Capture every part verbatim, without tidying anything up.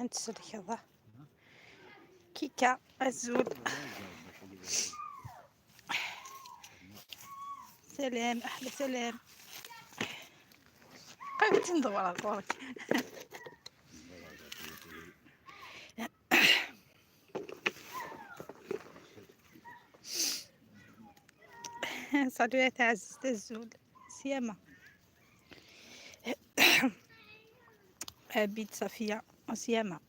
Ad tselkeḍ. Kika, azul. Salam, أحلى سلام. قلت ندور على طولك. صدوية عزيزة الزول. سيما. عبيد صفية. سيما.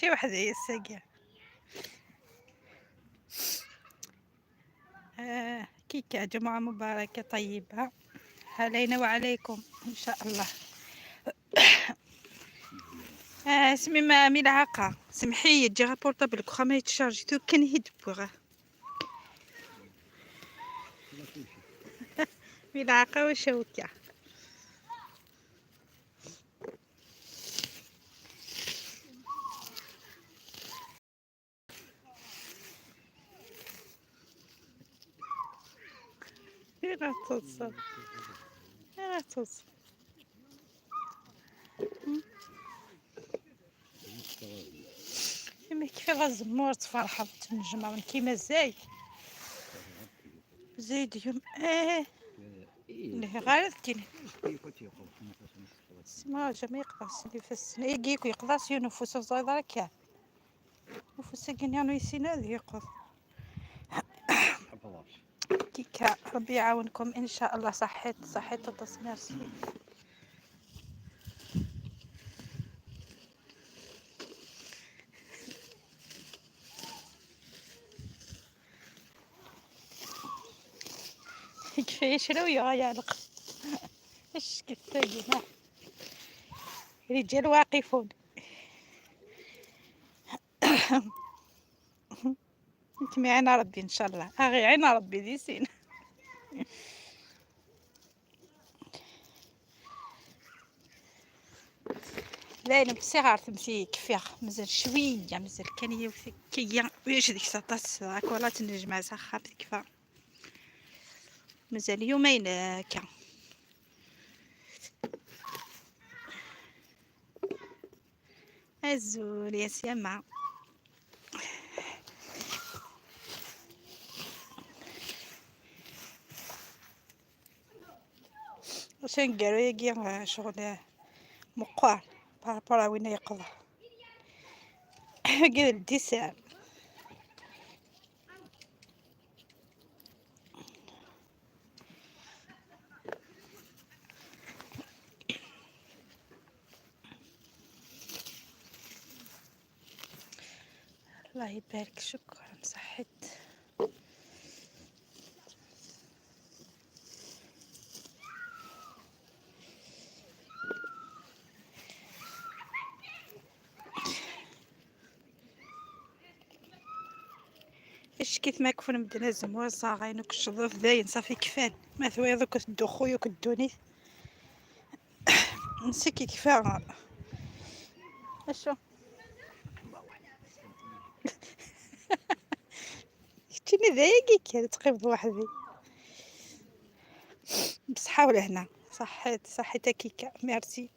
شي وحدة هي الساقية. آه، كيكة، جمعة مباركة طيبة علينا وعليكم إن شاء الله. آه، اسمي ما ملعقة، سمحي، جي غابورطابل كخا ما يتشارجي تو كان يدبوغ. ملعقة وشوكة. إيه راه توصل. إيه راه توصل. إما كيف هذا الزمور تفرحض تنجمع من كيما زايد. زايد يوم. إيه. اللي غير الدين. ما جا ما يقدرش اللي في السنة. يجيك يقدر سيو نفوس الزايد راه كان. نفوس كين يانو يسينا ذي يقض. كيكا، ربي يعاونكم إن شاء الله. صحيت، صحيت، تطس، ميرسي. كيفاش شراو يا يعلق. اش كيف تجينا؟ رجال واقفون. انت معنا ربي ان شاء الله، اغي عين ربي دي سين. لا، انا بصغار تمشي كفيغ، مازال شويه، مازال كان يوث-، كيا ويش ديك ساطاس، هاك ولا تنجمع ساخا تكفى. مازال يومين هكا. أزول يا سيما. واش نقالو ياكي، آه، شغل، آه، مقار بارابور وين يقضى. قال ديسان. الله يبارك، شكرا، صحيت. اش كيف ما كفن مدنا زموار صاغين وكشظوف داين صافي كفان. ما ثوي دوك الدخول وك الدوني. نسيكي كفا. اشو؟ شتيني ذايقي كان تقيم بوحدي. بصحة ولهنا. صحيت، صحيت كيكا. ميرسي.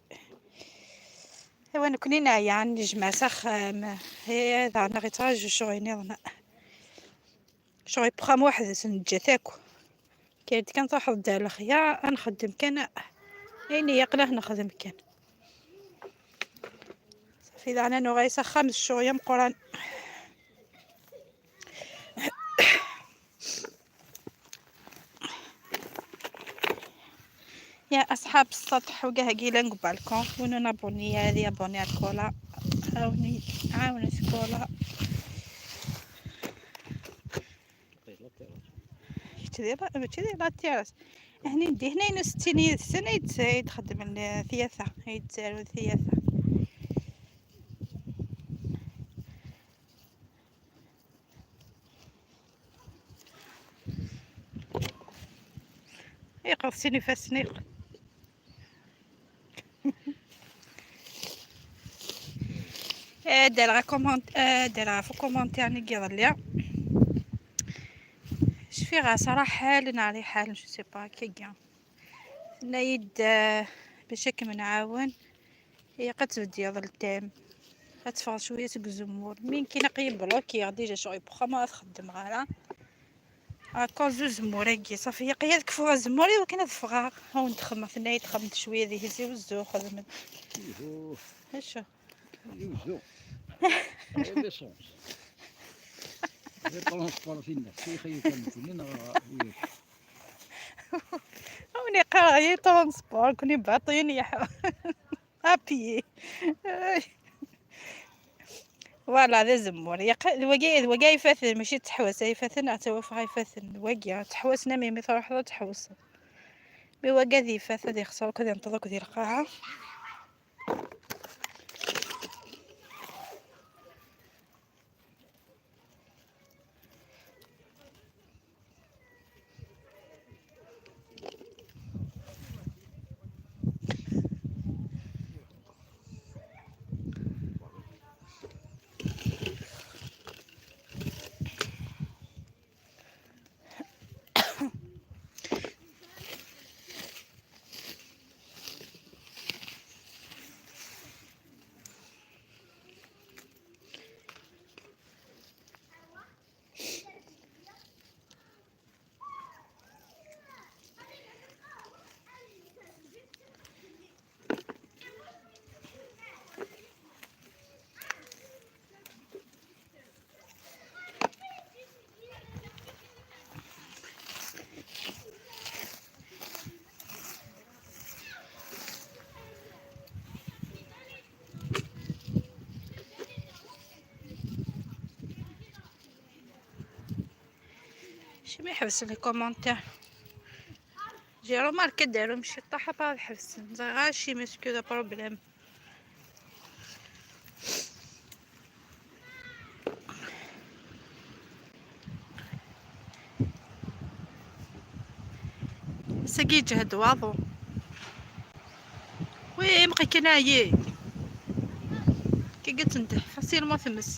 ايوا نكوني نايا نجمع سخام. هي هذا انا غير تراجع شغل نظن. شغل بخام واحد سنجتاكو. كانت كان تروح تدار الخيا نخدم كان. عيني يقله نخدم كان. صافي انا نغيسه خمس شغل يا مقران. يا أصحاب السطح وكاع كيلان قبالكم كونوا نابوني هذه أبوني على الكولا. عاوني عاوني سكولا. كتدير ماشي دير لا تيراس. هني ندي هنا ينو ستين يد سنة يتسايد خدم الثياثة يتسايد الثياثة. يقف سيني فاسنيق. آه، دار غا كومونت، آه، دار غا في كومونتير نقي ظليا. شفي غا صراحة حال ناري حال، جو سي با كي كان. Tenna-yi-d, eh, bac ad kem-nɛawen, ilaq ad tbeddeḍ le thème, ad teffɣeḍ cwiya seg uzemmur. Mi nekkin aql-i blokiɣ déjà, ccɣel n wexxam ur t-xeddmeɣ ara. Encore d uzemmur-agi, ṣafi, ilaq-iyi ad kfuɣ azemmur i wakken ad ffɣeɣ. Ad wen-d-xedmeɣ, tenna-yi-d xedmet cwiya d ihi, ziwezzu, xedmet. Ihuh. Acu? Ziwezzu. Ay, l'essence. Ay, transport tinna. Si xeyr kan nekkni neɣ yak. Ur qqareɣ yir transport, nekkni baṭin yeḥ-, à pied. Voilà, d azemmur. Yaq-, d wagi, d wagi ay ifaten, mačči d teḥwas ay ifaten, ad tawafeɣ ay ifaten. D wagi, ad teḥwasen am imi truḥeḍ ad teḥwaseḍ. Mi wagi ad ifat, ad ixṣer akk, ad inṭeḍ akk di lqaɛa. Acimi ḥebsen les commentaires? J'ai remarqué d-arun ciṭṭaḥ apa ad ḥebsen. Ẓriɣ acimi, est-ce que d problème? Sagi yeǧhed waḍu. Oui, imqi kan ayi. Kigit nteḥ, facilement tmes.